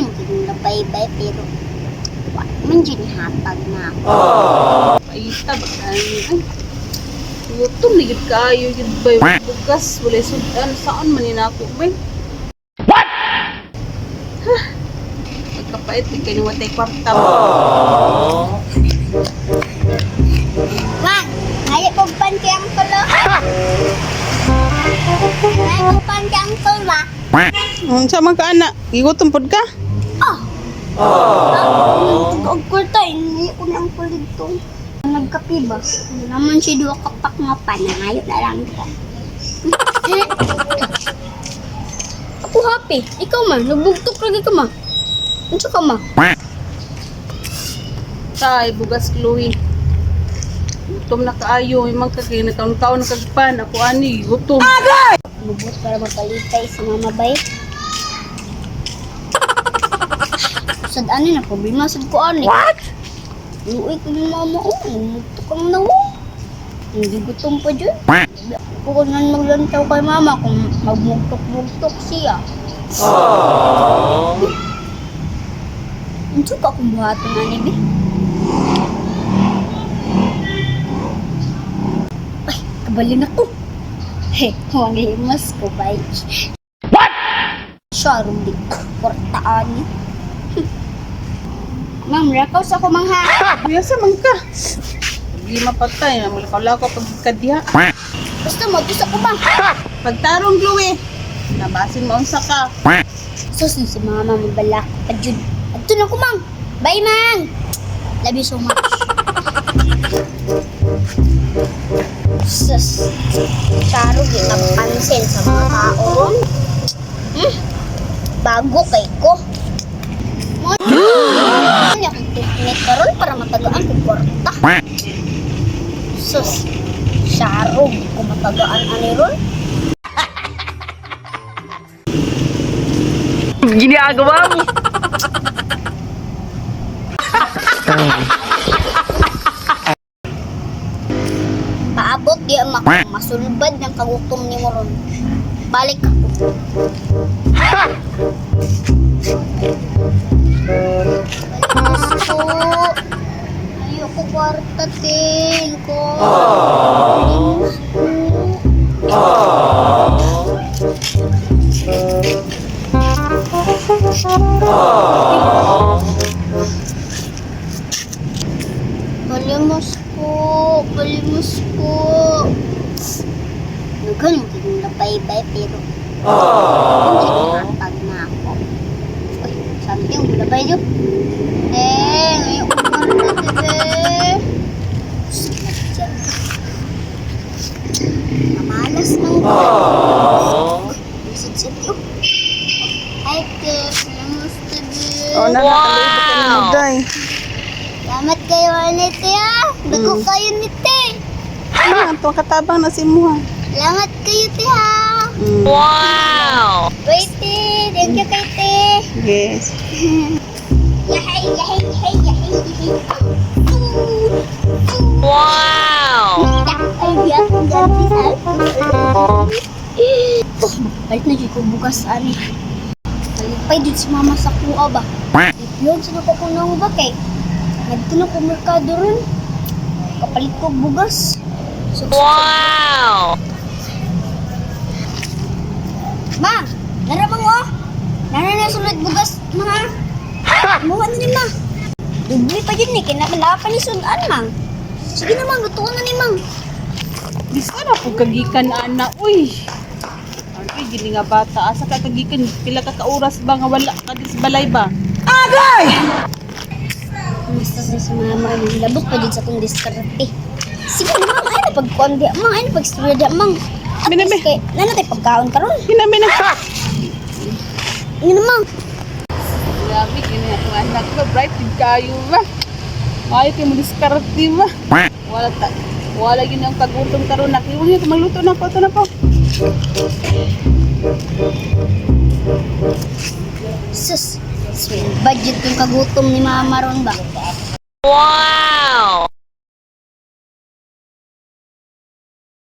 Daghan man kay labay-bay pero wa man jud hatag na ako. Paita ba ay. Gutom na gyud kaayo gyud bay. Bugas walay sudan saan man ni nako bay. What? Huh. Pagkapait ni kay watay kwarta mo. Wang, ngayo kog pan kay ang tulo. Ngayo kog pan kay ang tulo. Unsa man ka ana? Gigutom pod ka? Ah. Ah, og kwarta hindi ko nang kulit to. Nagkape ba? Ano naman siya duha ka pak nga pan, ngayo na lang ka. Ako happy. Ikaw man, nagbugtok lagi ka ma. Unsa ka ma? Tay bugas Chloe. Gutom na kaayo, may mga kay nakaon-kaon na kagpan ako ani gutom. Lubot para mapalitay sa mama bay. Sad ano na problema sad ko ani. What? Luoy ko ni mama oh, mugtok ang nawo. Hindi gutom pa dyan. Ako na maglantaw kay mama kung magmugtok-mugtok siya. Aww. Unsa ka akong buhaton ani bi? Ay, kabalin ako. He, mangimas ko bay. What? Siya ron di kwartaan niya. Ma'am, rakaw sa ko mangha. Kuya sa man ka. Problema pa tay, malakaw-lakaw pagkadiha. Gusto mo, gusto ko ba? Pagtarong Chloe. Nabasin mo unsa ka. Sus, si mama mabalak pa jud. Adto na ko, mang. Bye, mang. Love you so much. Sus, Charo, di ka pansin sa mga tao ron. Hmm? Bago kay ko. Mo niya kong teknik karon para matagaan ko kwarta. Sus, Charo, di ko matagaan ani ron. Ginagawa mo. Paabot di ang masulbad ng kagutom ni Moron. Balik ako. Balikos ko. Ayoko kwarta, ting ko. Balikos ko. Balimos ko. Balimos ko. Naghan mo kayong labay-bay pero hindi hatag na ako. Uy, sabi yung labay yun. Eh, ngayon ko na eh. Namalas ng Sit-sit yun. Ay, te, kamusta din? Oh, na wow. Day. Salamat kayo, Anete, ha. Bago kayo ni te. Ano, itong katabang na si Muha. Salamat kayo, te, ha. Wow! Wait, te. Thank you kay te. Yes. Yahay, yahay, yahay, yahay, yahay. Wow! Ay, di ako ganti sa. Oh, balik na dyan ko bukas, ani. Kalipay dyan si mama sa kuha ba? Yun, sino ko kunang ba kay? Nagto na ko merkado ron. Kapalit ko bugas. So, Wow! Ma, naramang oh. Nara na sulod bugas, ma. Muha na ni ma. Dubli pa dyan ni, kinakala pa ni sudan, mang. Sige na, mang, lutuan na ni mang. Bisa na po kagikan ana, uy. Ay, gini nga bata. Asa ka kagikan? Pila ka ka oras ba nga wala ka dis balay ba? Basta sa si mama, labot pa dyan sa akong diskarte. Sige na, mang, ay na pagkuan di, mang, ay na pag-istorya di, mang. At Mina, least kay, nana tayo pagkaon karon. Hinami na. Ingin na, mang. Grabe, gini akong anak ba? Bright, yun kayo ba? Ay, kayo mo diskarte ba? Wala ta. Wala yun ang kagutom karon nak. Iwan niyo magluto na po. Ito na po. Sus, budget yung kagutom ni mama ron ba? Wow!